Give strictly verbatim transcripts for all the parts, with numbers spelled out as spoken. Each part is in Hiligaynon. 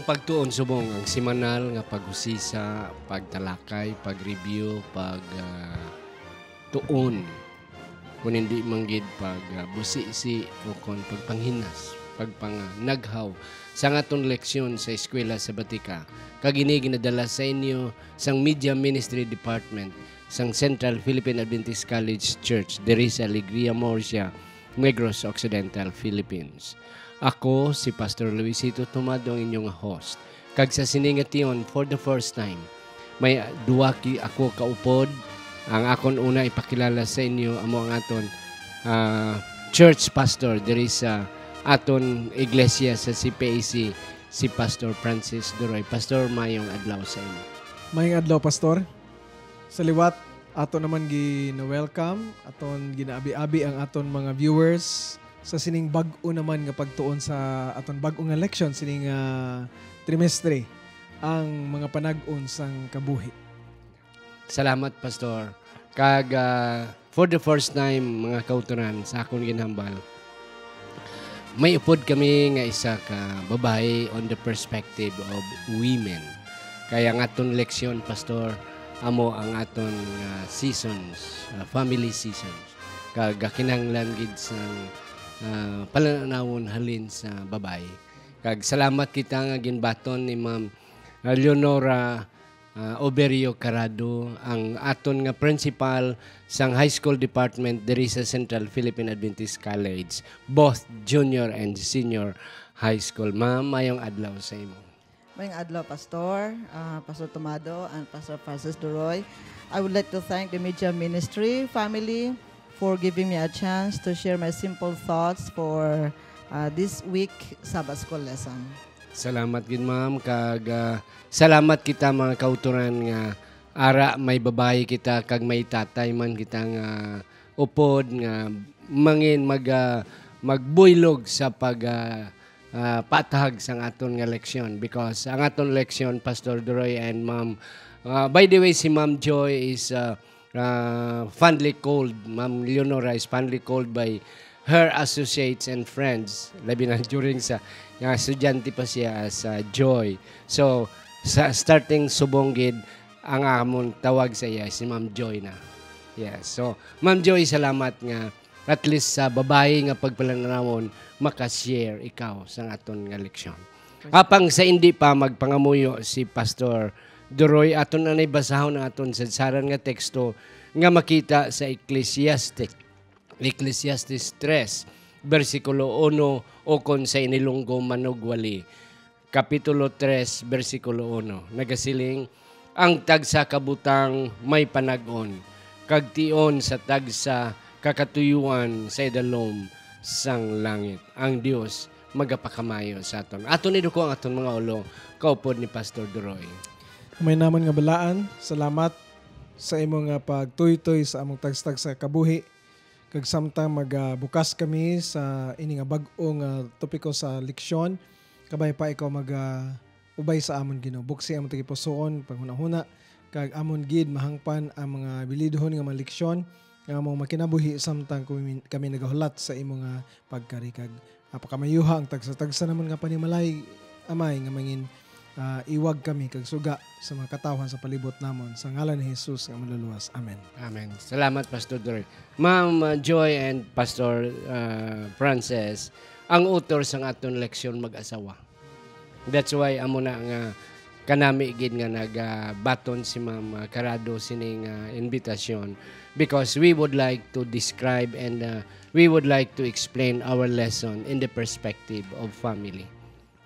Pagtuon subong ang semanal nga paghusisa, pagtalakay, pag-review, pag, ah, tuon, kun hindi man gid pag, ah, busisi o kon pagpanghinas, pagpanganaghaw sa aton leksyon sa Eskwela Sabatika. Kag ini ginadala sa inyo sang Media Ministry Department sang Central Philippine Adventist College Church diri sa Alegria, Murcia, Negros Occidental, Philippines. Ako si Pastor Luisito Tomado, ang inyong host. Kag sa sini nga tion, for the first time, may duwa ki-, ako kaupod. Ang akon una ipakilala sa inyo amo ang aton, ah, church pastor diri sa aton iglesia sa C P A C, si Pastor Francis Duroy. Pastor, mayong adlaw sa inyo. Mayong adlaw, Pastor. Sa liwat, ato naman gina-welcome, aton ginaabi-abi ang aton mga viewers sa sining bag-o naman nga pagtuon sa aton bag-o nga leksyon sining, ah, trimestre, ang mga panag-on sang kabuhi. Salamat, Pastor. Kag, ah, for the first time, mga kautoran, sa akon ginhambal, may upod kami nga isa ka babayi on the perspective of women. Kay ang aton leksyon, Pastor, amo ang aton nga seasons, ah, family seasons. Kag kinahanglan gid sang, ah, palanawon halin sa babayi. Kag salamat kita nga ginbaton ni Ma'am, ah, Leonora, ah, Overio Carado, ang aton nga principal sang high school department diri sa Central Philippine Adventist College, both junior and senior high school. Ma'am, mayong adlaw sa imo. Mayong adlaw, Pastor, ah, Pastor Tomado, and Pastor Francis Duroy. I would like to thank the media ministry family for giving me a chance to share my simple thoughts for, ah, this week Sabbath School lesson. Salamat gid, ma'am, kag, ah, salamat kita, mga kautoran, nga ara may babayi kita kag may tatay man kita nga upod nga mangin mag, ah, magbuylog sa pag, ah, ah, patahag sang aton nga leksyon, because ang aton leksyon, Pastor Duroy and Ma'am, ah, by the way, si Ma'am Joy is, ah, ah, fondly called, Ma'am Leonora is fondly called by her associates and friends, labi na during sa, nga estudyante pa siya, as, ah, Joy. So, sa starting subong gid, ang amon tawag sa iya si Ma'am Joy na. Yes. So, Ma'am Joy, salamat nga at least sa babayi nga pagpalanawon, maka-share ikaw sa aton nga leksyon. Apang sa indi pa magpangamuyo si Pastor Duroy, aton anay basahon ang aton sadsaran nga teksto nga makita sa Ecclesiastes, Ecclesiastes tres, bersikulo uno, o kon sa inilunggo, manugwali, Kapitulo tres, bersikulo uno. Nagasiling, "Ang tagsa ka butang may panag-on, kag tion sa tagsa ka katuyuan sa idalom sang langit." Ang Dios magapakamayo sa aton. Aton iduko ang aton mga ulo, kaupod ni Pastor Duroy. May naman nga balaan, salamat sa imo nga pagtuytoy sa among tagsa-tagsa ka kabuhi. Kag samtang magabukas kami sa ini nga bag-o nga topiko sa leksyon, kabay pa ikaw mag, ah, ubay sa amon, Ginoo. Buksi amon tagipusoon, panghunahuna, kag amon gid mahangpan ang mga bilidhon nga mga leksyon nga among makinabuhi samtang kami, kami nagahulat sa imo nga pagkari. Kag, ah, pakamayuha ang tagsa-tagsa namon nga panimalay, Amay, nga mangin, ah, iwag kami kag suga sa mga katawhan sa palibot namon, sa ngalan ni Jesus nga Manluluwas. Amen. Amen. Salamat, Pastor Dory. Ma'am, uh, Joy and Pastor, uh, Frances, ang author sang aton leksyon mag-asawa. That's why amo na nga kanami gid nga nagabaton si Ma'am, uh, Carado sining, uh, invitation, because we would like to describe and, uh, we would like to explain our lesson in the perspective of family.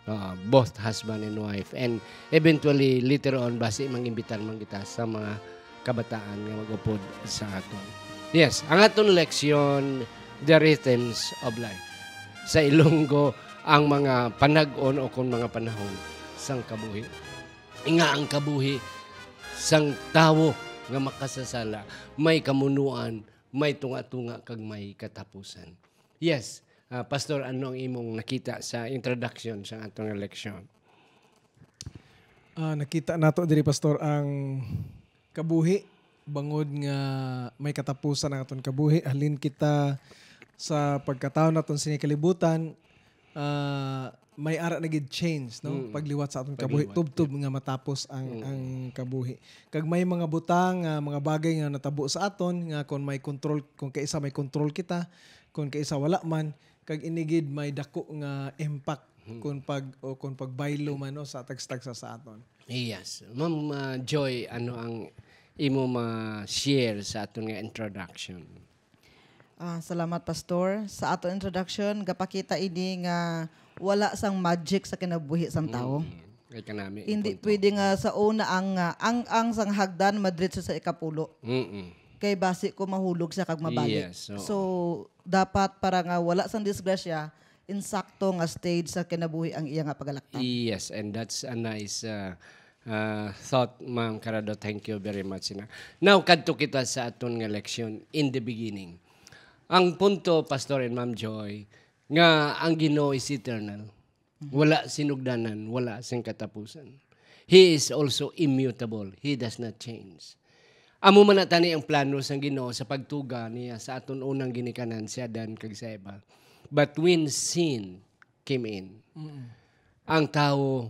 Ah, both husband and wife. And eventually, later on, basi mangimbitar man kita sa mga kabataan nga mag-upod sa aton. Yes, ang aton leksyon, the rhythms of life. Sa Ilonggo, ang mga panag-on o kung mga panahon sang kabuhi. Nga ang kabuhi sang tawo nga makasasala, may kamunuan, may tunga-tunga, kag may katapusan. Yes, ah, Pastor, ano ang imong nakita sa introduction sa aton nga leksyon? Ah, nakita nato diri, Pastor, ang kabuhi, bangod nga may katapusan ang aton kabuhi. Halin kita sa pagkatawo naton sini kalibutan, ah, may ara na gid change, no? Mm. Pagliwat sa aton kabuhi, Pagliwat, tubtob nga matapos ang ang kabuhi. Kag may mga butang, ah, mga bagay nga natabo sa aton nga kung may control, kung kaisa may control kita, kung kaisa wala man, kag ini gid may dako nga impact kung pag o kung pagbaylo man, no, sa tagsa-tagsa sa aton. Yes. Ma'am uh, Joy, ano ang imo ma-share sa aton nga introduction? Ah, salamat, Pastor. Sa ato introduction, gapakita ini nga wala sang magic sa kinabuhi sang tawo. Mm. Ay kanami. Hindi pwede nga sa una ang ah, ang ang sang hagdan madritso sa ikapulo. Mm-mm. Kay basi ko mahulog siya kag mabalik. Yes, oo. So dapat para nga wala sang disgrasya, insakto nga stage sa kinabuhi ang iya nga pagalaktan. Yes, and that's a nice uh, uh, thought, Ma'am Carado. Thank you very much. Na. Now, kadto kita sa aton nga leksyon in the beginning. Ang punto, Pastor and Ma'am Joy, nga ang Ginoo is eternal. Wala sinugdanan, wala sing katapusan. He is also immutable. He does not change. Amo man na tani ang plano sang Ginoo sa pagtuga niya sa aton unang ginikanan, si Adan kag si Eva. But when sin came in, ang tawo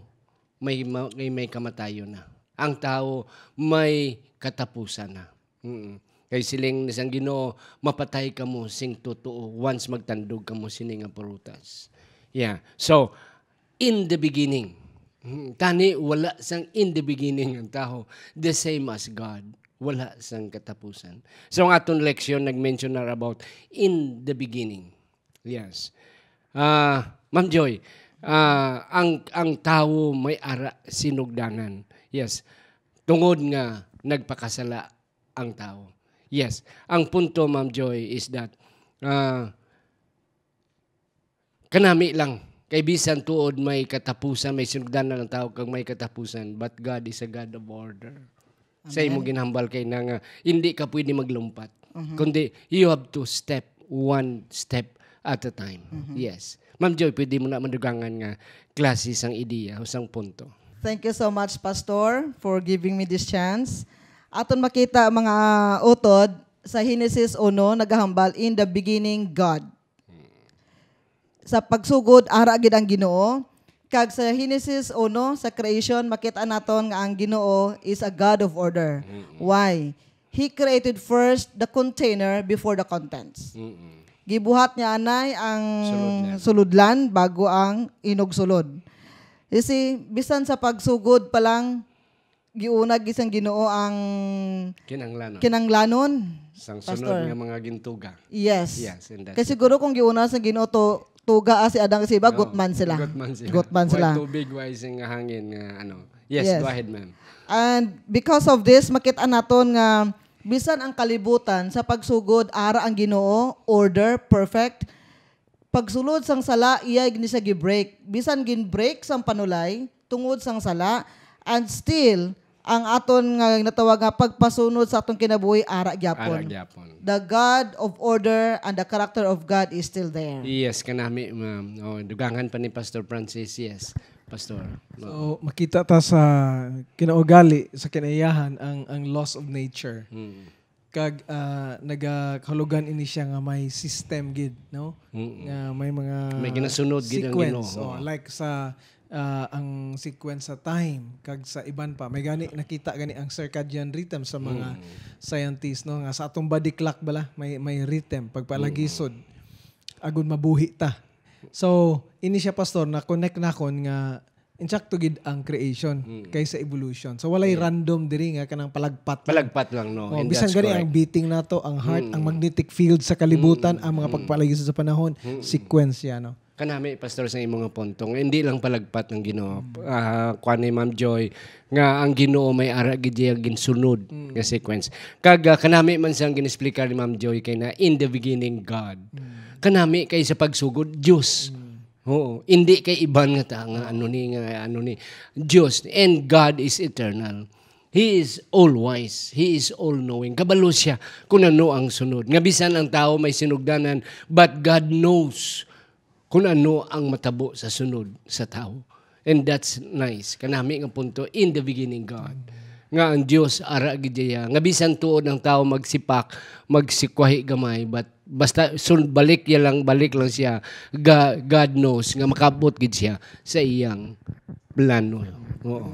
may ma- may, may kamatayon na. Ang tawo may katapusan na. Mm. Kay siling ni sang Ginoo, mapatay kamo sing totoo once magtandog kamo sini nga prutas. Yeah. So, in the beginning, mm, tani wala sang in the beginning ang tawo, the same as God. Wala sang katapusan. So, ang aton leksyon nag-mention na about in the beginning. Yes. Ah, Ma'am Joy, ah, ang ang tawo may ara sinugdanan. Yes. Tungod nga nagpakasala ang tawo. Yes. Ang punto, Ma'am Joy, is that ah, kanami lang kay bisan tuod may katapusan, may sinugdanan ang tawo kag may katapusan, but God is a God of order. Sa imo ginhambal kay na nga hindi ka pwede maglumpat, kundi you have to step one step at a time. Yes. Ma'am Joy, pwede mo na madugangan nga klase sang ideya o sang punto. Thank you so much, Pastor, for giving me this chance. Aton makita, mga utod, sa Genesis uno, nagahambal, "In the beginning, God." Sa pagsugod, ara gid ang Ginoo. Kag sa Genesis uno, sa creation, makita naton nga ang Ginoo is a God of order. Why? He created first the container before the contents. Gibuhat niya anay ang Sulodlan. Sulodlan bago ang inugsulod. You see, bisan sa pagsugod pa lang, giuna gid sang Ginoo ang Kinahanglanon. Kinahanglanon. Sang Pastor. Sunod nga mga gintuga. Yes. Yes, and that's Kay siguro kung giuna sang Ginoo to, tuga si Adan kag si Eva, gutman sila. Gutman sila. Gutman sila. Way tubig, way sing hangin nga ano. Yes, Yes. Go ahead, ma'am. And because of this, makita naton nga bisan ang kalibutan sa pagsugod ara ang Ginoo, order, perfect. Pagsulod sang sala, iya ni siya gi-break. Bisan gin-break sang panulay tungod sang sala, and still ang aton nga natawag nga pagpasunod sa atong kinabuhi ara gyapon. Ara gyapon. The God of order and the character of God is still there. Yes, kanami, ma'am. Oh, dugangan pa ni Pastor Francis. Yes, Pastor. So, makita ta sa kinaugali, sa kinaiyahan, ang, ang laws of nature. Mm. Kag ah, nagakahulugan ini siya nga may system gid, no? Mm-mm. Nga may mga May ginasunod gid ang sequence. Ginoo. Oh, like sa ah, ang sequence sa time kag sa iban pa. May gani nakita gani ang circadian rhythm sa mga scientists, no, nga sa atong body clock bala may may rhythm pagpalagisod agud mabuhi ta. So, ini siya, Pastor, na connect nakon nga insakto gid ang creation kaysa evolution. So walay random diri nga kanang palagpat lang. Palagpat lang, no? Oh, And bisan that's gani correct. Ang beating nato, ang heart, ang magnetic field sa kalibutan, ang mga pagpalagisod sa panahon, sequence siya, no? Kanami, Pastor, sa imo nga punto, nga hindi lang palagpat ang Ginoo. Ah, kuwan ni Ma'am Joy, nga ang Ginoo may ara gid siya ginsunod nga sequence. Kag ah, kanami man siyang ginesplika ni Ma'am Joy kay na in the beginning God. Kanami kay sa pagsugod Dios. Oo, hindi kay iban nga ta nga ano ni nga ano ni Dios, and God is eternal. He is all wise. He is all knowing. Kabalo siya kung ano ang sunod. Nga bisan ang tawo may sinugdanan, but God knows kung ano ang matabo sa sunod sa tawo. And that's nice. Kanami nga punto, in the beginning, God. nga ang Dios ara gid iya, nga bisan tuod ang tawo magsipak, magsikwahi gamay, but basta sun-, balik ya lang, balik lang siya, ga-, God knows nga makabot gid siya sa iyang plano. Oo.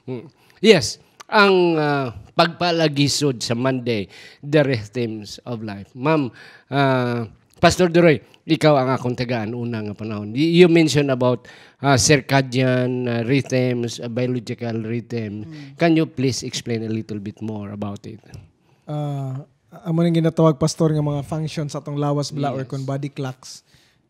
Mm. Yes, ang, ah, pagpalagisod sa Monday, the rhythms of life. Ma'am, ah, Pastor Duroy, ikaw ang akong tagaan una nga panahon. Y-, you mentioned about, ah, circadian, ah, rhythms, ah, biological rhythm. Mm. Can you please explain a little bit more about it? Ah, amo nang ginatawag, Pastor, nga mga function sa atong lawas bala or Yes. kon body clocks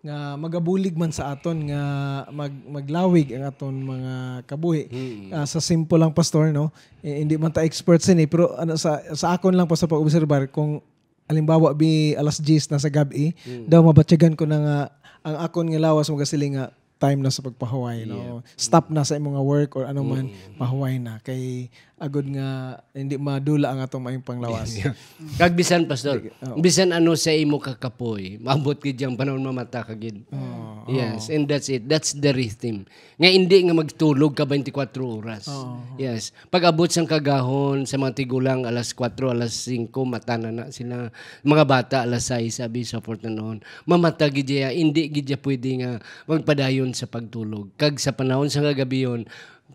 nga magabulig man sa aton nga mag-, maglawig ang aton mga kabuhi. Mm. Ah, sa simple lang, Pastor, no? Eh, hindi man ta expert sini, pero ano, sa, sa akon lang, Pastor, pag-obserbar, kung halimbawa, bi alas diyes na sa gab-i, Mm. daw mabatyagan ko na nga ang akon nga lawas magasiling nga time na sa pagpahuway, no? Yeah. Stop na sa imong nga work or ano man, Mm. pahuway na. Kay agod nga hindi madula ang atong maayong panglawas. Yeah. Kag bisan, Pastor, Sige, oo. bisan ano sa imo kakapoy, maabot gid yang panahon mamata ka gid. Oo. Yes, Oo. and that's it. That's the rhythm. Nga hindi nga magtulog ka twenty-four oras. Oo. Yes. Pag-abot sang kagahon sa mga tigulang, alas kuwatro, alas singko, mata na na sila. Mga bata, alas sais, abi, so forth and on. Mamata gid iya, hindi gid iya pwede nga magpadayon sa pagtulog. Kag sa panahon sa kagabion,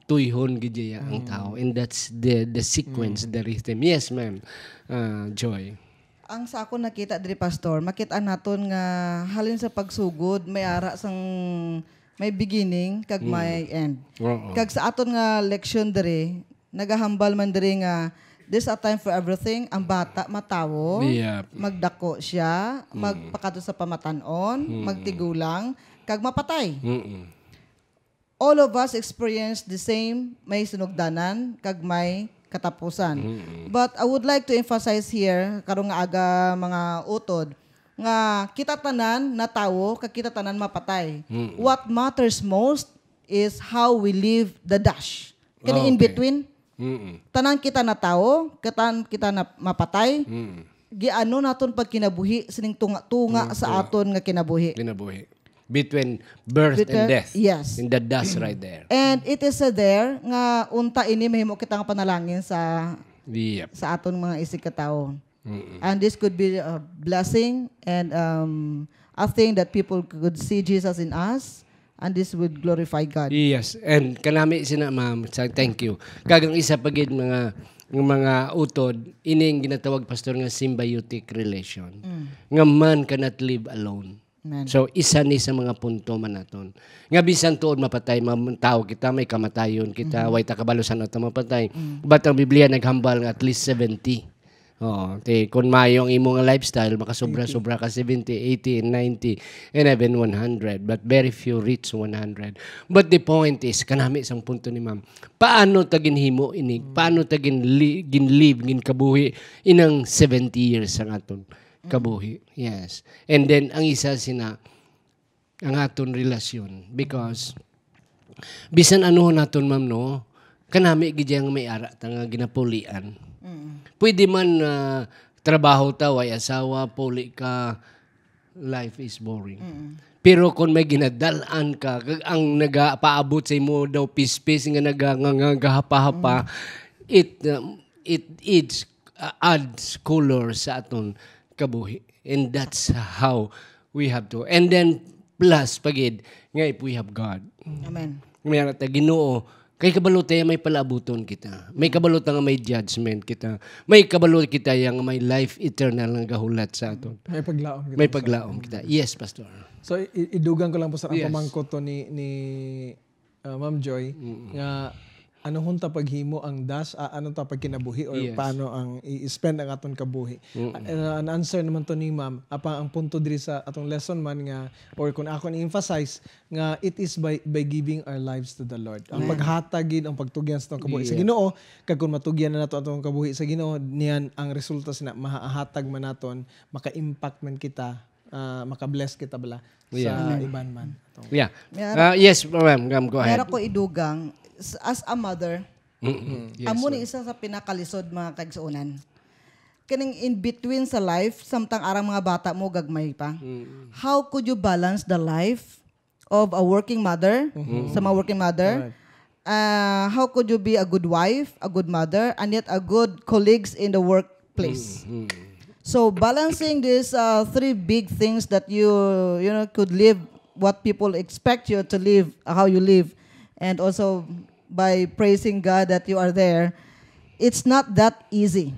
tuyhon gid iya ang Mm. tao. And that's the, the sequence, Mm. the rhythm. Yes, ma'am. Ah, Joy. Ang sa akon nakita diri, Pastor, makita naton nga halin sa pagsugod, may ara sang, may beginning, kag Mm. may end. Oo. Kag sa aton nga leksyon diri, nagahambal man diri nga there's a time for everything. Ang bata matawo, Yep. magdako siya, Mm. magpakadto sa pamatan-on, Mm. magtigulang, kag mapatay. Mm-mm. All of us experience the same, may sinugdanan, kag may katapusan. Mm-mm. But I would like to emphasize here, karong nga aga, mga utod, nga kita tanan natawo, kag kita tanan mapatay. Mm-mm. What matters most is how we live the dash. Kani Ah, in okay. between, Mm-mm. tanan kita natawo, katan kita na mapatay, Mm. giano naton pagkinabuhi sining tunga-tunga Mm, sa tunga. aton nga kinabuhi. Kinabuhi. Between birth Between, and death. yes. In the dust right there. And it is, uh, there nga unta ini mahimo kita nga panalangin sa Yep. sa aton mga isigkatawo. Mm-mm. And this could be a blessing and, um, a thing that people could see Jesus in us, and this would glorify God. Yes, and kanami sina, ma'am, sa, thank you. Kag ang isa pa gid mga, nga mga utod, ining ginatawag, Pastor, nga symbiotic relation. Mm. Nga man cannot live alone. Amen. So, isa ni sa mga punto man naton. Nga bisan tuod mapatay, mam-, tawo kita, may kamatayon kita, Mm-hmm. way ta kabalo sa nato mapatay. Mm. But ang Biblia naghambal nga at least seventy. Oo, te, kung maayo ang imo nga lifestyle, makasubra-subra ka seventy, eighty, and ninety, and even one hundred. But very few reach one hundred. But the point is, kanami sang punto ni ma'am, paano ta ginhimo ini? Mm. Paano ta ginli-, ginlive, ginkabuhi inang seventy years ang aton Mm. kabuhi? Yes. And then, ang isa sina, ang aton relasyon. Because, bisan ano naton, ma'am, no, kanami gid yang may ara ta nga ginapulian. Mm. Pwede man, ah, trabaho ta, way asawa, puli ka, life is boring. Mm. Pero kung may ginadal-an ka, kag ang nagapaabot sa imo daw pispis nga naga-, nga, nga gahapa-hapa, Mm. it, um, it, it, uh, adds color sa aton kabuhi. And that's how we have to. And then, plus, pagid, nga if we have God. Amen. May ara ta, Ginoo, kay kabalo ta may palaabuton kita. May kabalo ta nga may judgment kita. May kabalo kita yang may life eternal nga gahulat sa aton. May paglaom kita, May Pastor. paglaom kita. Yes, Pastor. So, i-, idugang ko lang po sa ang Yes. pamangkot to ni, ni, uh, Ma'am Joy, Mm-mm. nga ano hon ta paghimo ang das, ah, ano ta pagkinabuhi or Yes. paano ang i-spend ang aton kabuhi. Mm-mm. Ah, an answer naman to ni Ma'am, apang ang punto diri sa atong lesson man nga, or kung ako ni-emphasize, nga it is by, by giving our lives to the Lord. Ang Amen. paghatag gid, ang pagtugyan sa atong kabuhi sa Yeah. Ginoo, kag kung matugyan na nato atong kabuhi sa Ginoo, niyan ang resulta sina mahatag man naton, maka-impact man kita, ah, maka-bless kita bala Yeah. sa Amen. iban man. Yeah. May ara- Ah, yes, ma'am, ma'am, go ahead. Meron ko idugang, s-, as a mother, Mm-mm. Mm, yes, amo ni ma'am. isa sa pinakalisod, mga kaigsuonan. Kining in between sa life, samtang arang mga bata mo, gagmay pa. Mm. How could you balance the life of a working mother, Mhm. sa mga working mother, Correct. Uh, how could you be a good wife, a good mother, and yet a good colleagues in the workplace? So balancing these uh, three big things that you you know could live, what people expect you to live, how you live, and also by praising God that you are there, it's not that easy.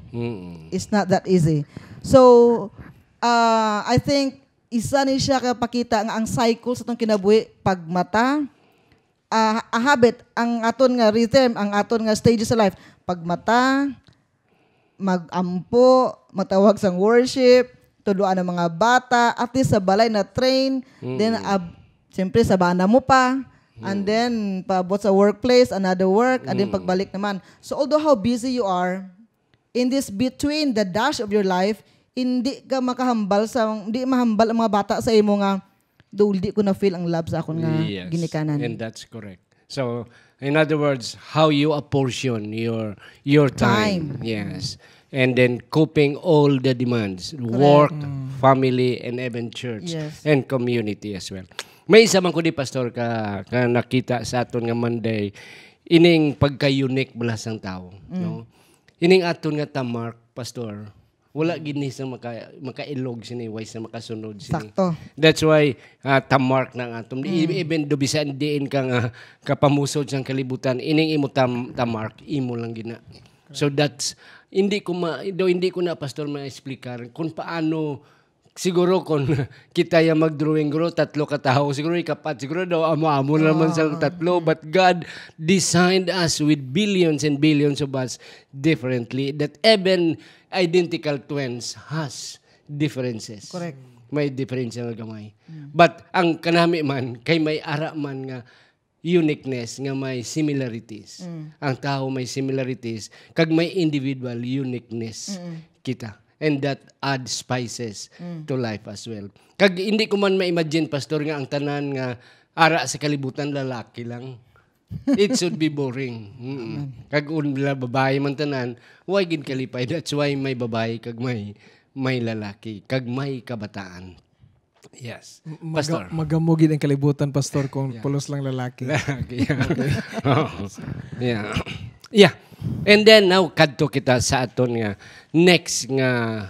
It's not that easy. So uh, I think isa ni siya ka pakita nga ang cycle sa atong kinabuhi, pagmata, ah, a habit, ang aton nga rhythm, ang aton nga stage sa life, pagmata, mag-ampo, matawag sang worship, tudloan ang mga bata, at least sa balay na train, then ab- siyempre sa bana mo pa, and then paabot sa workplace, another work, and then pagbalik naman. So although how busy you are, in this between the dash of your life, hindi ka makahambal sa, hindi mahambal ang mga bata sa imo nga, "Dol, di ko na feel ang love sa akon nga ginikanan." And that's correct. So, in other words, how you apportion your your time. Yes. And then coping all the demands, work, family, and even church Yes. and community as well. May isa man ko di, Pastor, ka, ka nakita sa aton nga Monday, ining pagka-unique bala sang tawo, no? Ining aton nga tamark, Pastor, wala gid ni sa maka, makailog sini, way sa makasunod sini. Sakto. That's why ah, tamark na ang aton. I- Even do bisan diin ka nga kapamusod sang kalibutan, ining imo tam, tamark, imo lang gina. So that's, hindi ko ma, do hindi ko na, Pastor, ma-explicar kung paano. Siguro kung kita ya mag-drawing, guro, tatlo ka tawo, siguro ikapat, siguro daw amo-amo na naman sa tatlo. But God designed us with billions and billions of us differently, that even identical twins has differences. Correct. May diferensya nga gamay. But ang kanami man, kay may ara man nga uniqueness nga may similarities. Ang tawo may similarities, kag may individual uniqueness kita. And that adds spices to life as well. Kag hindi ko man ma-imagine, Pastor, nga ang tanan nga ara sa kalibutan lalaki lang. It should be boring. Mm-mm. Kag kung la-, babae man tanan, why gid kalipay? That's why may babae kag may may lalaki kag may kabataan. Yes. Maga- Pastor. Magamo gid ang kalibutan, Pastor, kung pulos lang lalaki. Lalaki, yeah. Oo. Yeah. Yeah. And then now kadto kita sa aton nga next nga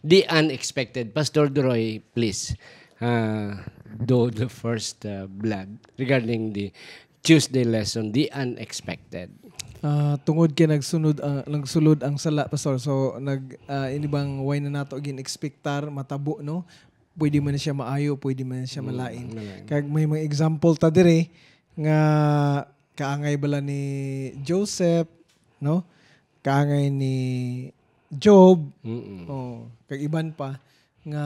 the unexpected. Pastor Duroy, please. Uh, do the first uh, blood regarding the Tuesday lesson, the unexpected. Ah, tungod kay nagsunod ah, nagsulod ang sala, Pastor. So nag ah, ini bang way na nato gin-expectar matabo, no? Pwede man siya maayo, pwede man siya malain. Kag may mga example ta dire nga kaangay bala ni Joseph, no? Kaangay ni Job. Oh, kag iban pa nga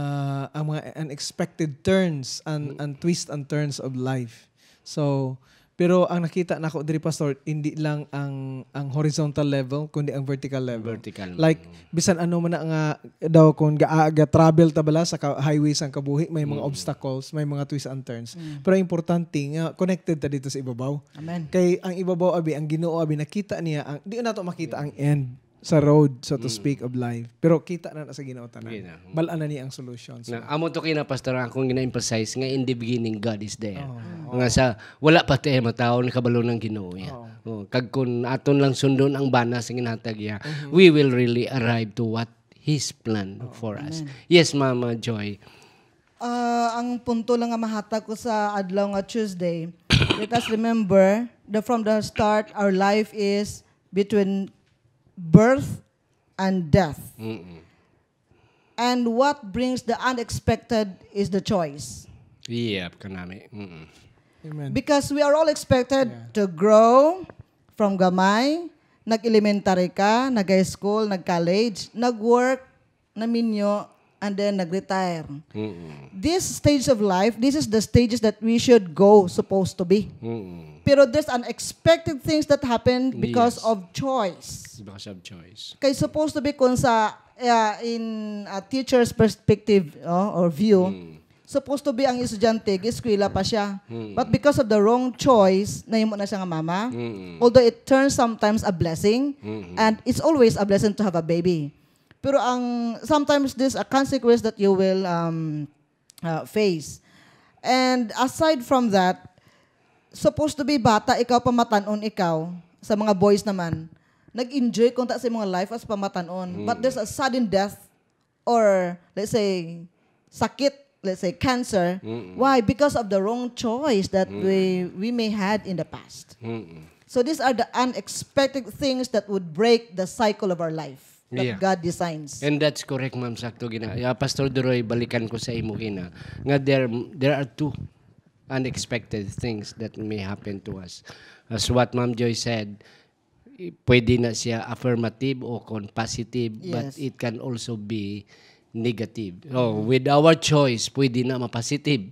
ang mga unexpected turns and, and twists and turns of life. So, pero ang nakita nako diri, Pastor, hindi lang ang ang horizontal level kundi ang vertical level. Vertical. Like bisan ano man na nga daw kung ga, ga travel ta bala sa ka, highway sang kabuhi, may mga obstacles, may mga twists and turns. Pero ang importante nga connected ta dito sa ibabaw. Amen. Kay ang ibabaw abi, ang Ginoo abi, nakita niya ang, di nato makita ang end sa road, so to speak, of life. Pero kita na na sa Ginoo tanan. Gina. Bal-an na niya ang solutions. Na, amo to kina, Pastor, akong gina-emphasize nga in the beginning God is there. Nga sa wala pa tayo matawo, nakabalo ng Ginoo niya. Oh, kag kung aton lang sundon ang bana sa ginhatag niya, we will really arrive to what His plan for us. Yes, Mama Joy. Ah, ang punto lang nga mahatag ko sa adlaw nga Tuesday, let us remember that from the start, our life is between birth and death. And what brings the unexpected is the choice. Yep, kanami. Mm-mm. Amen. Because we are all expected to grow from gamay, nag-elementary ka, nag-high school, nag-college, nag-work, naminyo, and then nag-retire. This stage of life, this is the stages that we should go, supposed to be. Pero there's unexpected things that happen because Yes. of choice. Because of choice. Kay supposed to be kung sa uh, in a teacher's perspective, oh, or view, supposed to be ang estudyante, eskwela pa siya. But because of the wrong choice, nahimo na siya nga mama. Although it turns sometimes a blessing, and it's always a blessing to have a baby. Pero ang sometimes this a consequence that you will um, uh, face. And aside from that, supposed to be bata ikaw, pamatan-on ikaw, sa mga boys naman, nag-enjoy kunta sa imong life as pamatan-on. But there's a sudden death or, let's say, sakit, let's say, cancer. Why? Because of the wrong choice that we, we may had in the past. So these are the unexpected things that would break the cycle of our life that Yeah. God designs. And that's correct, ma'am. Sakto gina. Yeah, Pastor Duroy, balikan ko sa imo gina nga there there are two unexpected things that may happen to us. As what Ma'am Joy said, i- pwede na siya affirmative o kon positive, but Yes. it can also be negative. Oh, with our choice, pwede na ma-positive.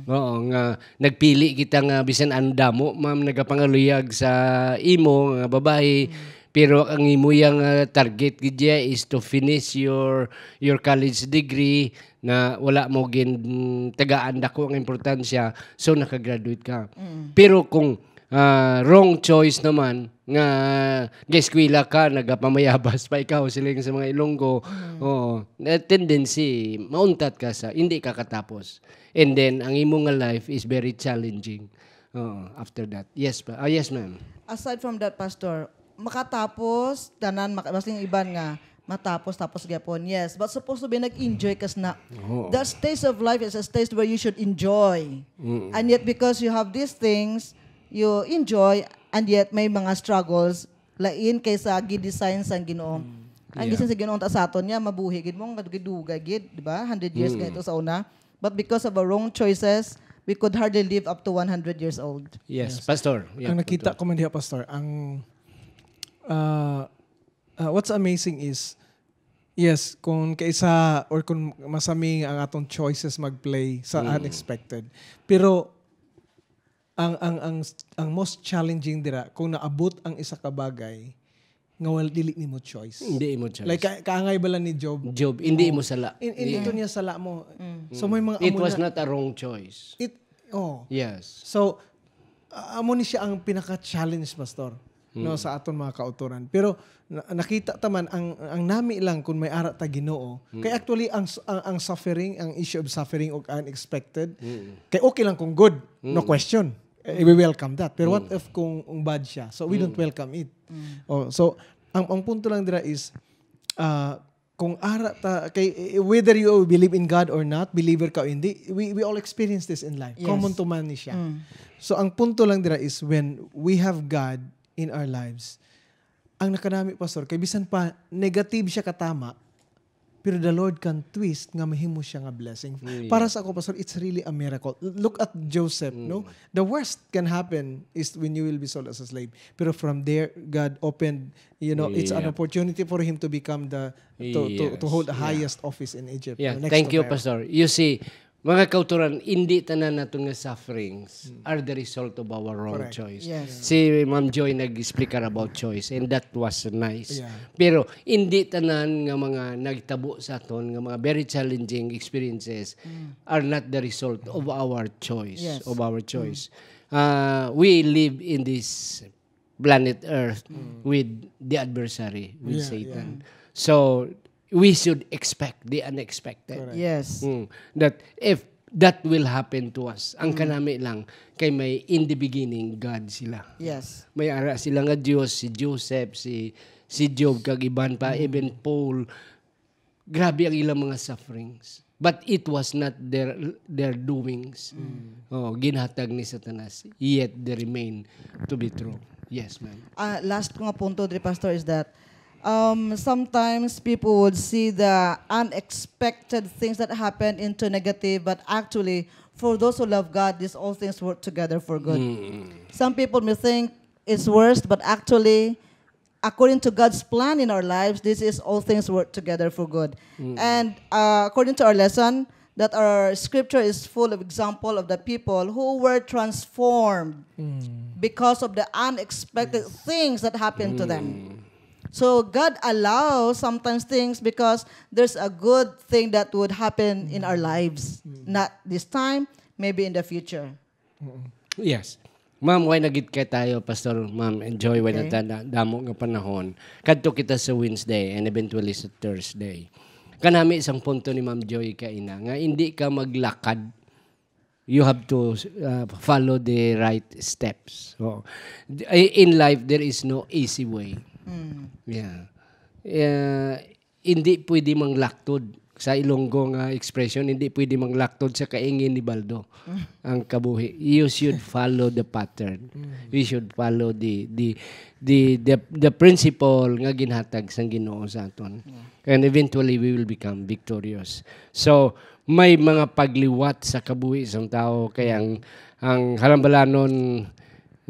Oo, nga nagpili kita nga bisan ang damo, ma'am, nagapangaluyag sa imo nga babayi, pero ang imo yang, ah, target gid niya is to finish your your college degree na wala mo gin tagaan dako ang importansya, so nakagraduate ka. Pero kung, ah, wrong choice naman, nga gaeskwela ka, nagapamayabas pa ikaw, siling sa mga Ilonggo, oo, na tendency, mauntat ka sa, hindi ka katapos. And then, ang imo nga life is very challenging. Oo, after that. Yes, pa. Ah, yes, ma'am. Aside from that, Pastor, makatapos, tanan, maka-, basta yung iban nga, matapos, tapos gyapon. Yes, but supposed to be nag-enjoy ka na. Oo. That stage of life is a stage where you should enjoy. And yet, because you have these things, you enjoy, and yet may mga struggles, lain kay sa gi-design sang Ginoo. Ang Yeah. design sa Ginoo ta sa aton niya, mabuhi gid mo, nga dugay-dugay gid, di ba? Hundred years Mm. nga ito sa una. But because of our wrong choices, we could hardly live up to one hundred years old. Yes, Yes. Pastor. Yeah, Ang nakita Pastor. ko man diha, Pastor, ang, ah, ah, what's amazing is, yes, kung kaisa or kung masami ang atong choices mag-play sa Mm. unexpected. Pero ang, ang, ang, ang most challenging dira, kung naabot ang isa ka bagay, nga wal-, dili nimo choice. Hindi mo choice. Like, ka-, kaangay bala ni Job? Job, hindi Oh. mo sala. In, in Hindi. ito niya sala mo. Mm. So, may mga It amo was na not a wrong choice. It, oh. Yes. So, a-, amo ni siya ang pinaka-challenge, Pastor, no, Mm. sa aton mga kautoran. Pero na-, nakita ta man ang, ang nami lang kung may ara ta Ginoo. Mm. Kay actually, ang s-, ang, ang suffering, ang issue of suffering ug unexpected, Mm. kay okay lang kung good, no Mm. question. Eh, we welcome that. Pero what Mm. if kung, kung bad siya? So, we don't Mm. welcome it. Mm. Oh, so, ang, ang punto lang dira is, ah, kung ara ta, kay, eh, whether you believe in God or not, believer ka o hindi, we, we all experience this in life. Yes. Common to man ni siya. Mm. So, ang punto lang dira is when we have God in our lives, ang nakanami, Pastor, kay bisan pa negative siya katama, pero the Lord can twist nga mahimo siya nga blessing. Yeah. Para sa ako, Pastor, it's really a miracle. Look at Joseph, Mm. no? The worst can happen is when you will be sold as a slave. Pero from there, God opened, you know, it's an Yeah. opportunity for him to become the, to, to, to Yes. hold the Yeah. highest office in Egypt. Yeah. Next Thank to you, Pharaoh. Pastor. You see, mga kauturan, hindi tanan naton nga sufferings Mm. are the result of our wrong Correct. choice. Yes. Si Ma'am Joy nag-explicar about choice, and that was nice. Yeah. Pero hindi tanan nga mga nagtabo sa aton nga mga very challenging experiences Mm. are not the result of our choice, Yes. of our Mm. choice. Uh, we live in this planet Earth Mm. with the adversary, with Yeah, Satan. yeah. So, we should expect the unexpected. Correct. Yes. Mm. That if that will happen to us, ang Mm. kanami lang kay may in the beginning God sila. Yes. May ara sila nga Dios, si Joseph, si si Job, kag iban pa, Mm. even Paul. Grabe ang ilang mga sufferings. But it was not their their doings. Mm. Oh, ginhatag ni Satanas. Yet they remain to be true. Yes, ma'am. Ah, last ko nga punto diri, Pastor, is that, um, sometimes people would see the unexpected things that happen into negative, but actually, for those who love God, these all things work together for good. Mm. Some people may think it's worst, but actually, according to God's plan in our lives, this is all things work together for good. Mm. And, uh, according to our lesson, that our scripture is full of example of the people who were transformed Mm. because of the unexpected Yes. things that happened to them. Mm. So God allows sometimes things because there's a good thing that would happen in our Mm. lives. Mm. Not this time, maybe in the future. Mm. Yes. Ma'am, way na gid kay tayo, Pastor, Ma'am Joy, way na Okay. ta-, na-, damo nga panahon. Kadto kita sa Wednesday and eventually sa Thursday. Kanami isang punto ni Ma'am Joy kaina nga hindi ka maglakad you have to uh, follow the right steps. Oo. In life, there is no easy way. Yeah. Uh, hindi pwede manglaktod. Sa Ilonggo nga expression, hindi pwede manglaktod sa kaingin ni Baldo ang kabuhi. You should follow the pattern. You should follow the the the the, the principle nga ginhatag sang Ginoo sa aton. And eventually, we will become victorious. So, may mga pagliwat sa kabuhi sang tawo, kay ang, ang halambalanon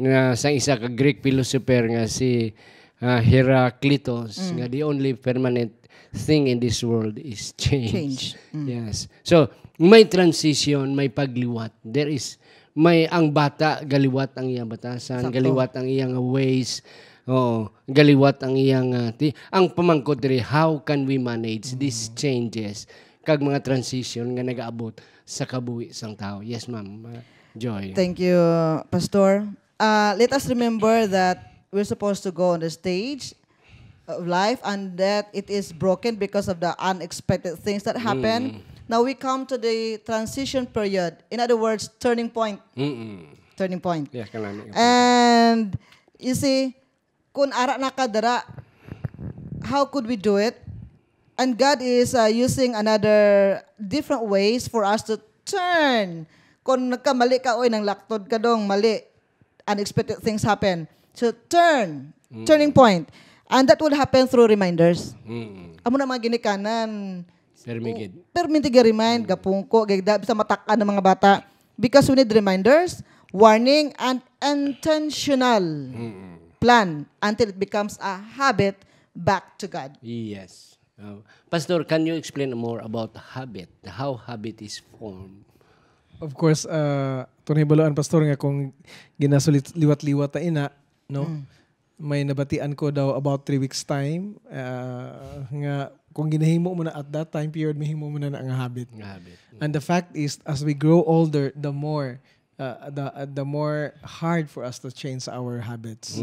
nga sang isa ka Greek philosopher nga si ah, Heraclitus, nga the only permanent thing in this world is change. Change. Yes. So, may transition, may pagliwat. There is, may, ang bata galiwat ang iyang batasan, Sakto. Galiwat ang iyang ways, oo, galiwat ang iyang, ah, ti-, ang pamangkot diri, how can we manage these changes kag mga transition nga nagaabot sa kabuhi sang tawo? Yes, ma'am. Uh, Joy. Thank you, Pastor. Uh, let us remember that we're supposed to go on the stage of life and that it is broken because of the unexpected things that happen. Now we come to the transition period. In other words, turning point. Mm-mm. Turning point. Yeah, kanami. And you see, kung ara na ka dira, how could we do it? And God is uh, using another different ways for us to turn. Kung nagkamali ka, oy, nanglaktod ka dong, mali. Unexpected things happen. So turn, turning point. And that will happen through reminders. Amo na mga ginikanan. Permigid. Permigid remind, gapungko, gagda, sa matak-an ng mga bata. Because we need reminders, warning, and intentional plan until it becomes a habit back to God. Yes. Uh, Pastor, can you explain more about habit? How habit is formed? Of course, uh, tunay baluan, Pastor, nga kung ginasulit liwat-liwat ta ina, no? May nabatian ko daw about three weeks time, uh, nga kung ginahimo mo na at that time period, mahimo mo na na nga habit. Nga habit. And the fact is, as we grow older, the more uh, the uh, the more hard for us to change our habits.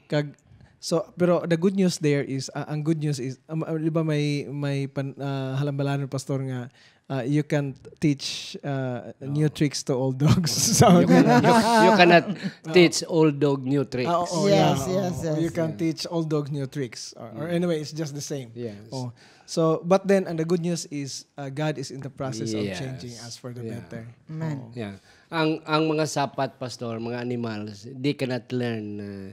Kag so, pero the good news there is, uh, ang good news is, um, uh, di ba may may pan, uh, halambalanon, Pastor, nga uh, you can teach uh, new tricks to old dogs. So, You cannot, you, you cannot teach old dog new tricks. Ah, oo, Yes, yeah, yes, oo. yes. You can teach old dog new tricks. Or, or anyway, it's just the same. Yes. Oh. So, but then, and the good news is, uh, God is in the process of Yes. changing us for the Yeah. better. Amen. Oo. Yeah. Ang ang mga sapat, Pastor, mga animals, they cannot learn uh,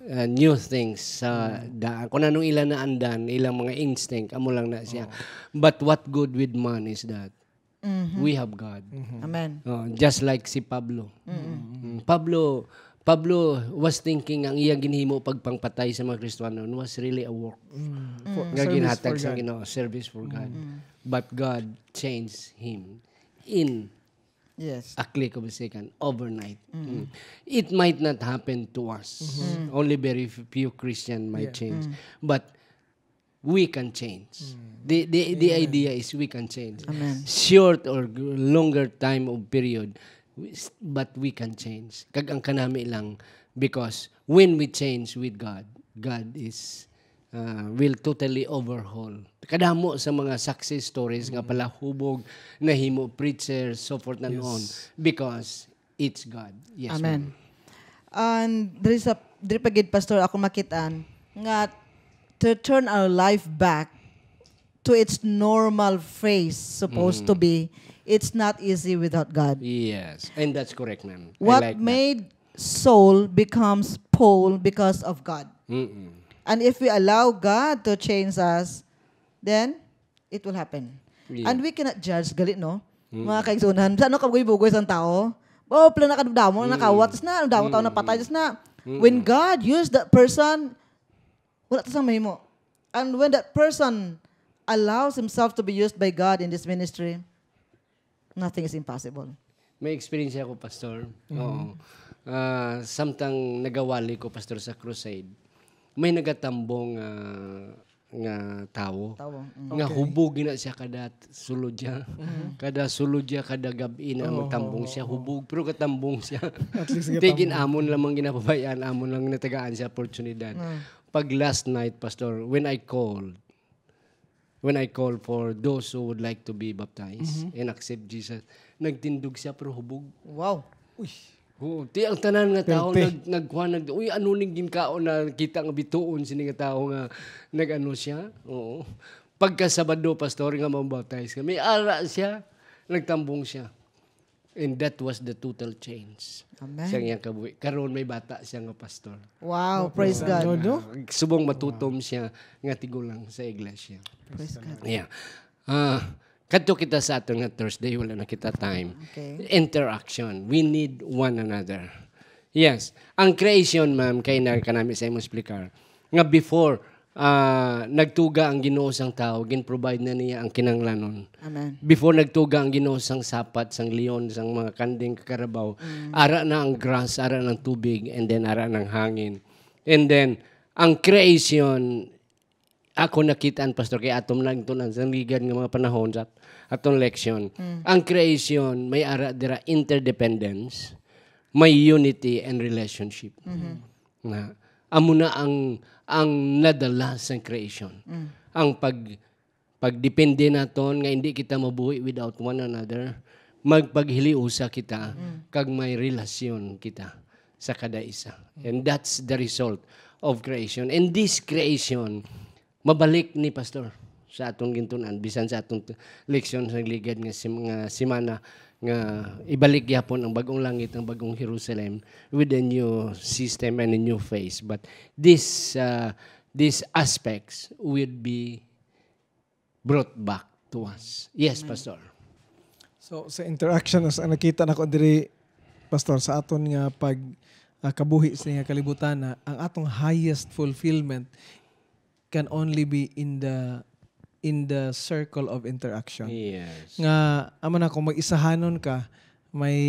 uh, new things sa daan. Kung anong ila naandan, ilang mga instinct, amo lang na siya. But what good with man is that? We have God. Amen. Oh, just like si Pablo. Mm, Pablo Pablo was thinking ang iyang ginhimo pagpangpatay sa mga Kristiyanon was really a work For, nga service ginhatag for sa God. Ginoo, service for God. But God changed him in Yes. a click of a second, overnight. Mm. It might not happen to us. Only very f- few Christian might Yeah. change. But we can change. The, the, the idea is we can change. Amen. Short or g- longer time of period, we s- but we can change. Kag ang kanami lang, because when we change with God, God is uh, will totally overhaul. Kadamo sa mga success stories nga palahubog, nahimo preacher, so forth and Yes. on, because it's God. Yes, Amen. ma'am. And there is a diri pa gid, Pastor, ako makitaan nga to turn our life back to its normal phase supposed to be, it's not easy without God. Yes, and that's correct, ma'am. I What like that. made Saul becomes Paul because of God. Mm-mm. And if we allow God to change us, then it will happen. Yeah. And we cannot judge, gali, no? Mga kaigsunan, sa ano kabugoy-bugoy sang tao? Oh, pala nakadamo, nakawat, na, ang damo tao napatay, na. When God used that person, wala ta sang mahimo. And when that person allows himself to be used by God in this ministry, nothing is impossible. May experience ako, Pastor. Oo. Ah, samtang nagawali ko, Pastor, sa crusade, may nagatambong ah, nga tawo Tawo. Mm. nga Okay. hubog na siya kada sulod siya. Kada sulod siya, kada gab-i na Oo, magtambong oo, siya, oo. hubog, pero katambong siya. At least Tigin gatambong. amon lamang ginapabayaan, amon lang natagaan siya oportunidad. Mm. Pag last night, Pastor, when I called, when I call for those who would like to be baptized Mhm. and accept Jesus, nagtindog siya pero hubog. Wow. Oo, ti ang tanan nga tao Perte. nag nagkuha nag uy, ano ning ginkaon na kita nga bituon sini nga tao nga nag-ano siya? Oo. Pagka Sabado, pastor, nga mabaptize kami, ara siya, nagtambong siya. And that was the total change Amen. sa iyang kabuhi. Karon may bata siya nga pastor. Wow, praise God. No, no? Subong matutom siya nga tigulang sa iglesia. Praise God. Yeah. Ah, kadto kita sa aton nga Thursday, wala na kita time. Okay. Interaction. We need one another. Yes. Ang creation, ma'am, kay na kanami sa imong explicar, nga before ah, nagtuga ang Ginoo sang tawo, gin-provide na niya ang kinahanglanon. Amen. Before nagtuga ang Ginoo sang sapat, sang leon, sang mga kanding kag karabaw, ara na ang grass, ara na ang tubig, and then ara na ang hangin. And then ang creation, ako nakita-an, pastor, kay aton lang tun-an sa ligad nga mga panahon sa aton leksyon. Ang creation may ara dira interdependence, may unity and relationship. Na amo na ang ang nadala sang creation. Ang pag pagdepende naton nga hindi kita mabuhi without one another, magpaghiliusa kita kag may relasyon kita sa kada isa. And that's the result of creation. And this creation, mabalik ni pastor sa atong gintun-an, bisan sa atong t- leksyon sa ligad nga sim- nga semana, nga ibalik gyapon ang bag-ong langit, ang bag-ong Jerusalem with a new system and a new face. But this uh, these aspects will be brought back to us. Yes, pastor. So, sa interaction, as ang nakita nako diri, Pastor, sa aton nga pag ah, kabuhi sa nga kalibutan, na ang atong highest fulfillment can only be in the in the circle of interaction. Yes. Nga, ama na, kung mag-isahanon ka, may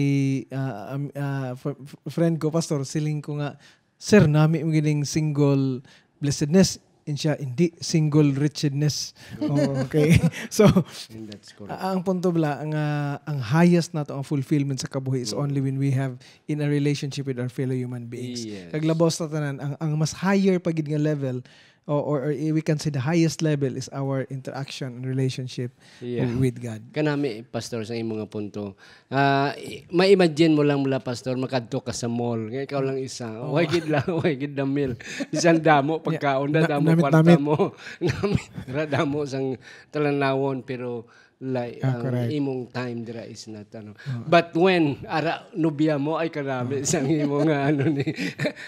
ah, am- ah, fr- fr- friend ko, Pastor, siling ko nga, "Sir, nami mo gining single blessedness." And siya, "Hindi, single wretchedness." Oh, okay. So, And that's correct. a- ang punto bala nga ang highest nato ang fulfillment sa kabuhi is only when we have in a relationship with our fellow human beings. Yes. Kag labaw sa tanan, ang, ang mas higher pa gid nga level, or, or, or we can say the highest level, is our interaction and relationship Yeah. with God. Kanami, pastor, sa imong nga punto. Ah, i- ma-imagine mo lang mula, pastor, makadto ka sa mall. Nga ikaw lang isa. Way gid lang, way gid damil. Bisan damo pagkaon na, Na- damo namit-namit. Kwarta mo. Namit ra damo sang talanawon, pero like Ah, ang correct. Imong time dira is not ano. But when ara nobya mo, ay, kanami sang imo nga ano ni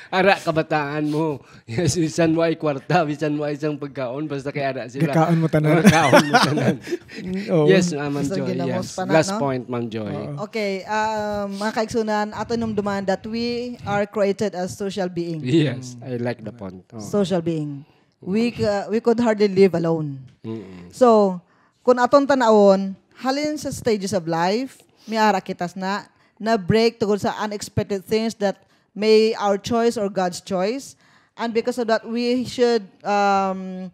ara kabataan mo. Yes, bisan mo ay kwarta, bisan mo ay isang pagkaon, basta kay ara sila. Kakaon mo tanan. Kakaon mo tanan. Oo. Yes, uh, Ma'am Basta Joy. ginamos Yes. pa na, Last no? Point, Ma'am Joy. Okay, um, mga kaigsunan, ato numduman that we are created as social being. Yes, I like the point. Oh. Social being. We uh, we could hardly live alone. Mm-mm. So, kung aton tanawon, halin sa stages of life, may ara kita na na break tungod sa unexpected things that may our choice or God's choice. And because of that, we should um,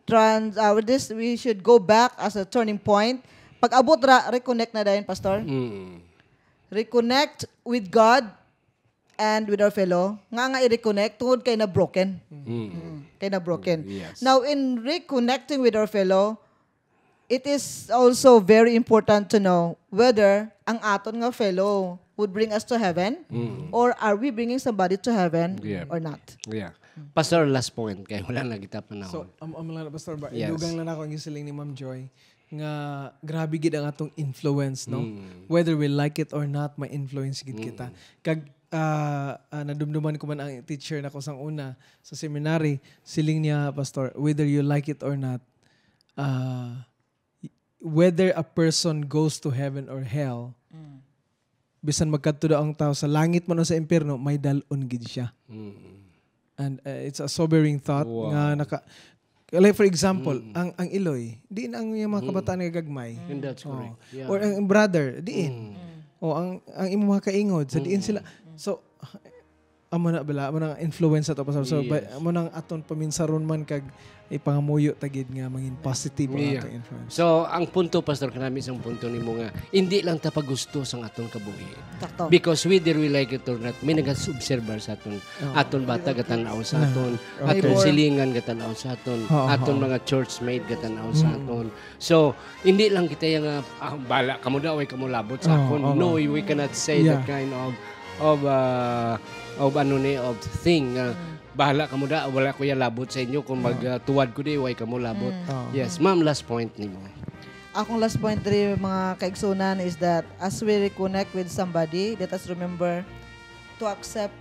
trans uh, with this we should go back as a turning point. Pag-abot ra, reconnect na dayon, Pastor. Mm. Reconnect with God and with our fellow. Nga nga i-reconnect tungod kay na broken. Mm, kay na broken. Yes. Now, in reconnecting with our fellow, it is also very important to know whether ang aton nga fellow would bring us to heaven or are we bringing somebody to heaven Yeah. or not. Yeah. Pastor, last point kay wala na kita panahon. So, am am lang na, Pastor, ba, Yes. idugang lang ako ang siling ni Ma'am Joy nga grabe gid ang atong influence, no? Whether we like it or not, may influence gid kita. Kag ah, ah, nadumduman ko man ang teacher nako sang una sa seminary, siling niya, Pastor, whether you like it or not, ah, whether a person goes to heaven or hell, bisan magkadto daw ang tao sa langit man o sa impyerno, may dal-on gid siya. Mm. And uh, it's a sobering thought Wow. nga naka like, for example, ang ang iloy, diin ang iyang mga kabataan nga gagmay. And that's Oh. correct. Yeah. Or ang brother, diin. O ang ang imong mga kaingod, sa diin sila. So Amo na bala, amo nang influence ato, Pastor. So, ba, Yes. amo nang aton paminsaron man kag ipangamuyo ta gid nga mangin positive ang Yeah. atong influence. So, ang punto, Pastor, kanami sang punto nimo nga, hindi lang ta pagusto sang aton kabuhi. Sakto. Because whether we like it or not, may nagaobserbar sa aton, Oo. aton bata gatan-aw sa Na. aton, Oo. aton Neighbor. silingan gatan-aw sa aton, Oo, aton oo. mga churchmate gatan-aw sa Mm. aton. So, hindi lang kita yang, ah, "Ah, bala kamo daw, way kamo labot sa Oo, akon." oo. No, we cannot say that Yeah. kind of, of, ah, of ano ni, of thing, ah, Mm. "Bahala kamo da, wala ko ya labot sa inyo kung Oo. mag, ah, tuwad ko di, way kamo labot." Mm. Oo. Yes, ma'am, last point nimo. Akong last point diri, mga kaigsunan, is that as we reconnect with somebody, let us remember to accept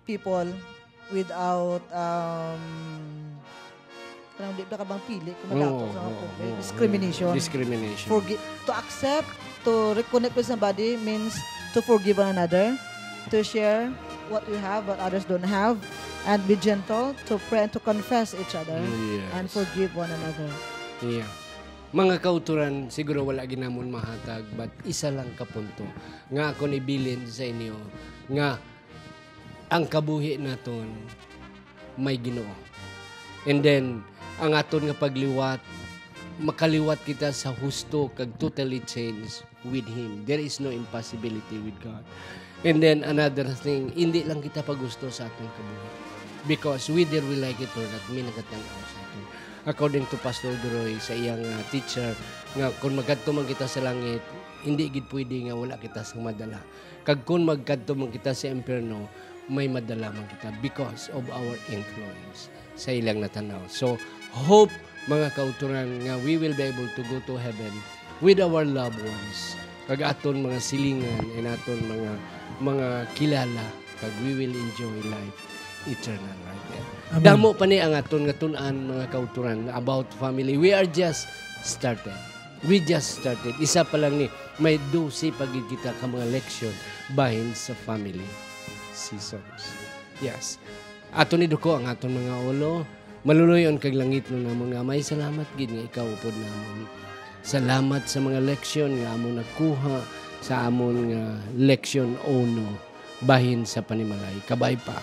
people without, um, kanang di ba ka bang pili kung Oo, madato sa oo, mga oo, discrimination. Discrimination. Forgi-, to accept, to reconnect with somebody means to forgive one another, to share what we have, what others don't have, and be gentle, to pray and to confess each other, Yes. and forgive one another. Yeah. Mga kauturan, siguro wala ginamon mahatag, but isa lang ka punto nga akon ibilin sa inyo, nga ang kabuhi naton may Ginoo. And then, ang aton nga pagliwat, makaliwat kita sa husto kag totally changed with Him. There is no impossibility with God. And then, another thing, hindi lang kita pagusto sa aton kabuhi. Because whether we like it or not, may nagatan-aw sa aton. According to Pastor Duroy, sa iyang, ah, teacher, nga kung magkadto man kita sa langit, hindi gid pwede nga wala kita sang madala. Kag kung magkadto man kita sa impyerno, may madala man kita because of our influence sa ilang natanaw. So, hope, mga kauturan, nga we will be able to go to heaven with our loved ones, kag aton mga silingan and aton mga, mga kilala, kag we will enjoy life eternal right there. Amen. Damo pa ni ang aton nga tun-an, mga kauturan, about family. We are just started. We just started. Isa pa lang ni, may dose pa gid kita ka mga leksyon bahin sa family seasons. Yes. Ato ni duko ang aton mga ulo. Maluloy-on kag langitnon namon nga Amay, salamat gid nga ikaw upod namon. Salamat sa mga leksyon nga amon nakuha sa amon nga leksyon uno bahin sa panimalay. Kabay pa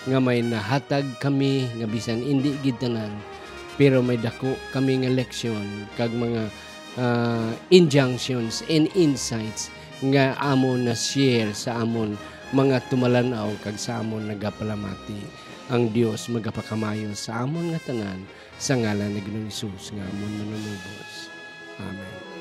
nga may nahatag kami nga bisan indi gid tanan, pero may dako kami nga leksyon kag mga, ah, injunctions and insights nga amon na-share sa amon mga tumalan-aw kag sa amon nagapalamati. Ang Dios magapakamayo sa amon nga tanan, sa ngalan ni Ginoong Jesus nga amon Manunubos. Amen.